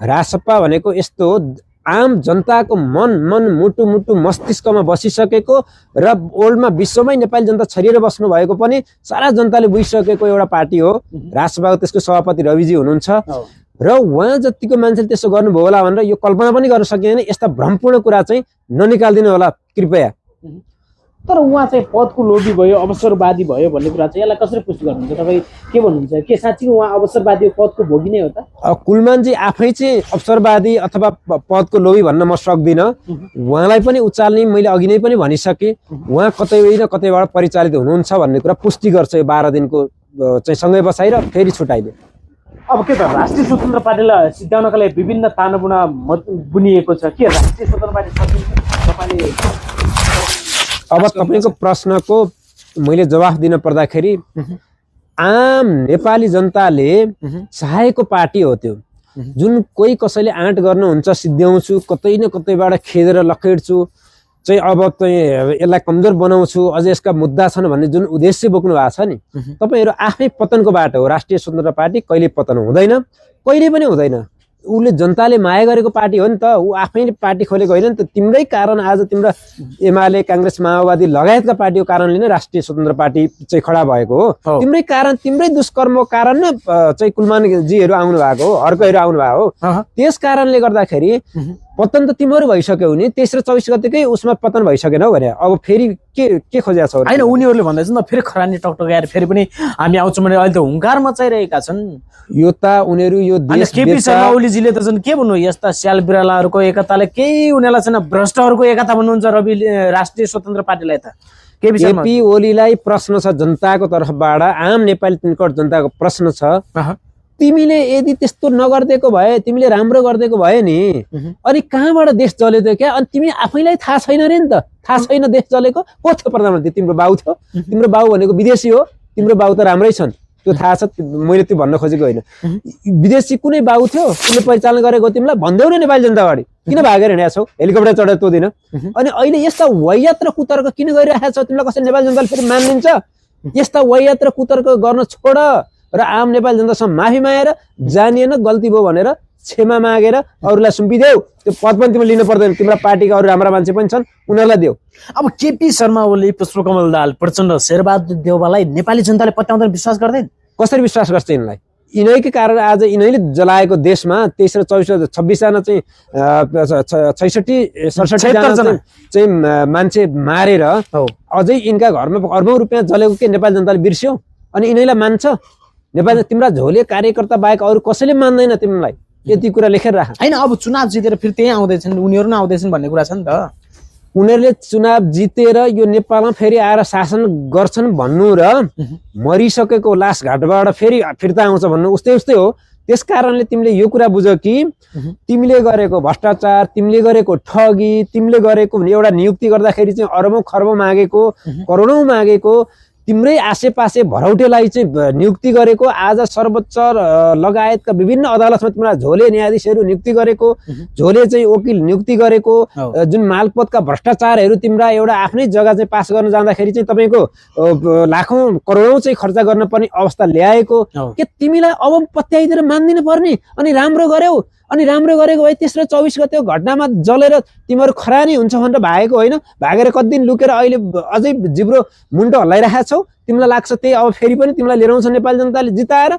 रासपा भनेको यस्तो हो, आम जनताको मन मुटु मस्तिष्कमा बसिसकेको र वर्ल्डमा विश्वमै नेपाली जनता छरिएर बस्नु भएको पनि सारा जनताले बुझिसकेको एउटा पार्टी हो। रासपाको त्यसको सभापति रविजी हुनुहुन्छ र उहाँ जतिको मान्छेले त्यसो गर्नुभयो होला भनेर यो कल्पना पनि गर्न सकिँदैन। यस्ता भ्रमपूर्ण कुरा चाहिँ ननिकालिदिनु होला कृपया। तर उहाँ चाहिँ पदको लोभी भयो, अवसरवादी भयो भन्ने कुरा चाहिँ यसलाई कसरी पुष्टि गर्नुहुन्छ? तपाईँ के भन्नुहुन्छ? के साँच्चै उहाँ अवसरवादी पदको भोगी नै हो त? कुलमानजी आफै चाहिँ अवसरवादी अथवा पदको लोभी भन्न म सक्दिनँ। उहाँलाई पनि उचाल्ने मैले अघि नै पनि भनिसकेँ। उहाँ कतै न कतैबाट परिचालित हुनुहुन्छ भन्ने कुरा पुष्टि गर्छ यो 12 दिनको चाहिँ सँगै बसाइ र फेरि छुटाइदियो। अब के त राष्ट्रिय स्वतन्त्र पार्टीलाई सिद्ध्याउनका लागि विभिन्न तानाबुना बुनिएको छ के राष्ट्रिय स्वतन्त्र पार्टी तपाईँले? अब तपाईँको प्रश्नको मैले जवाफ दिन पर्दाखेरि आम नेपाली जनताले चाहेको पार्टी हो त्यो। जुन कोही कसैले आँट गर्नुहुन्छ सिद्ध्याउँछु, कतै न कतैबाट खेदेर लखेड्छु चाहिँ, अब चाहिँ यसलाई कमजोर बनाउँछु, अझ यसका मुद्दा छन् भन्ने जुन उद्देश्य बोक्नु भएको छ नि, तपाईँहरू आफै पतनको बाटो हो। राष्ट्रिय स्वतन्त्र पार्टी कहिले पतन हुँदैन, कहिले पनि हुँदैन। उसले जनताले माया गरेको पार्टी हो नि त, ऊ आफैले पार्टी खोलेको होइन नि त। तिम्रै कारण आज तिम्रो एमाले, काङ्ग्रेस, माओवादी लगायतका पार्टीको कारणले नै राष्ट्रिय स्वतन्त्र पार्टी चाहिँ खडा भएको हो। तिम्रै कारण, तिम्रै दुष्कर्मको कारण नै चाहिँ कुलमानजीहरू आउनु भएको हो, हर्कहरू आउनु भएको हो। त्यस कारणले गर्दाखेरि पतन त तिमीहरू भइसक्यौ नि। तेस्रो 24 गतेकै उसमा पतन भइसकेन भने अब फेरि के खोजेको छ? होइन, उनीहरूले भन्दैछन् त फेरि खरानी टकटकाएर फेरि पनि हामी आउँछौँ भने अहिले त हुङ्कार मचाइरहेका छन्। यो त उनीहरू यो देश केपी शर्मा ओलीजीले त झन् के भन्नु, यस्ता स्याल बिरालाहरूको एकताले केही उनीहरूलाई छैन, भ्रष्टहरूको एकता भन्नुहुन्छ रवि राष्ट्रिय स्वतन्त्र पार्टीलाई त। केपी ओलीलाई प्रश्न छ जनताको तर्फबाट, आम नेपाली तिनकोट जनताको प्रश्न छ, तिमीले यदि त्यस्तो नगर्दिएको भए, तिमीले राम्रो गरिदिएको भए नि, अनि कहाँबाट देश जल्यो त क्या? अनि तिमी आफैलाई थाहा छैन रे नि त, थाहा छैन देश जलेको? को थियो प्रधानमन्त्री? तिम्रो बाउ थियो। तिम्रो बाउ भनेको विदेशी हो, तिम्रो बाउ त राम्रै छन्, त्यो थाहा छ। मैले त्यो भन्न खोजेको होइन। विदेशी कुनै बाउ थियो उसले परिचालन गरेको तिमीलाई भन्देऊ न नेपाली जनतावाडी किन भागेर हिँडेका छौ? हेलिकप्टर चढेर तोदिन। अनि अहिले यस्ता वाहियात र कुतर्क किन गरिरहेका छौ? तिमीलाई कसरी नेपाली जनताले फेरि मानिदिन्छ? यस्ता वाहियात र कुतर्क गर्न छोड र आम नेपाली जनतासँग माफी मागेर, जानिएन गल्ती भयो भनेर क्षमा मागेर अरूलाई सुम्पिदेऊ। त्यो पद पनि तिमीले लिनु पर्दैन, तिम्रो पार्टीका अरू राम्रा मान्छे पनि छन्, उनीहरूलाई देऊ। अब केपी शर्मा ओली, पुष्पकमल दाहाल, प्रचण्ड, शेरबहादुर देउवालाई नेपाली जनताले पत्याउँदैन, विश्वास गर्दैन? कसरी विश्वास गर्छ यिनलाई? यिनैकै कारण आज यिनैले जलाएको देशमा 23 र 24 26 जना चाहिँ 66 67 जना चाहिँ मान्छे मारेर अझै यिनका घरमा अर्बौं रुपियाँ जलेको के नेपाली जनताले बिर्स्यो? अनि यिनैलाई मान्छ? नेपाली तिम्रा झोले कार्यकर्ता बाहेक अरू कसैले मान्दैन तिमीलाई। यति कुरा लेखेर राख। हैन, अब चुनाव जितेर फेरि त्यही आउँदैछन्, उनीहरू नै आउँदैछन् भन्ने कुरा छ नि त। उनीहरूले चुनाव जितेर यो नेपालमा फेरि आएर शासन गर्छन् भन्नु र मरिसकेको लास घाटबाट फेरि फिर्ता आउँछ भन्नु उस्तै उस्तै हो। त्यस कारणले तिमीले यो कुरा बुझ कि तिमीले गरेको भ्रष्टाचार, तिमीले गरेको ठगी, तिमीले गरेको एउटा नियुक्ति गर्दाखेरि चाहिँ अरबौं खरबौं मागेको, करोडौं मागेको, तिम्रै आसेपासे भरौटेलाई चाहिँ नियुक्ति गरेको, आज सर्वोच्च लगायतका विभिन्न अदालतमा तिम्रो झोले न्यायाधीशहरू नियुक्ति गरेको, झोले चाहिँ वकिल नियुक्ति गरेको, जुन मालपतका भ्रष्टाचारहरू तिम्रा एउटा आफ्नै जग्गा चाहिँ पास गर्न जाँदाखेरि चाहिँ तपाईँको लाखौं करोडौं चाहिँ खर्च गर्न पर्ने अवस्था ल्याएको के तिमीलाई अब पत्याइदिएर मान्दिन पर्ने? अनि राम्रो गर्यौ, अनि राम्रो गरेको भए तेस्रो 24 गते घटनामा जलेर तिमीहरू खरानी हुन्छ भनेर भागेको होइन? भागेर कति दिन लुकेर अहिले अझै जिब्रो मुन्टो हल्लाइरहेका छौ। तिमीलाई लाग्छ त्यही अब फेरि पनि तिमीलाई लिएर आउँछ नेपाली जनताले जिताएर?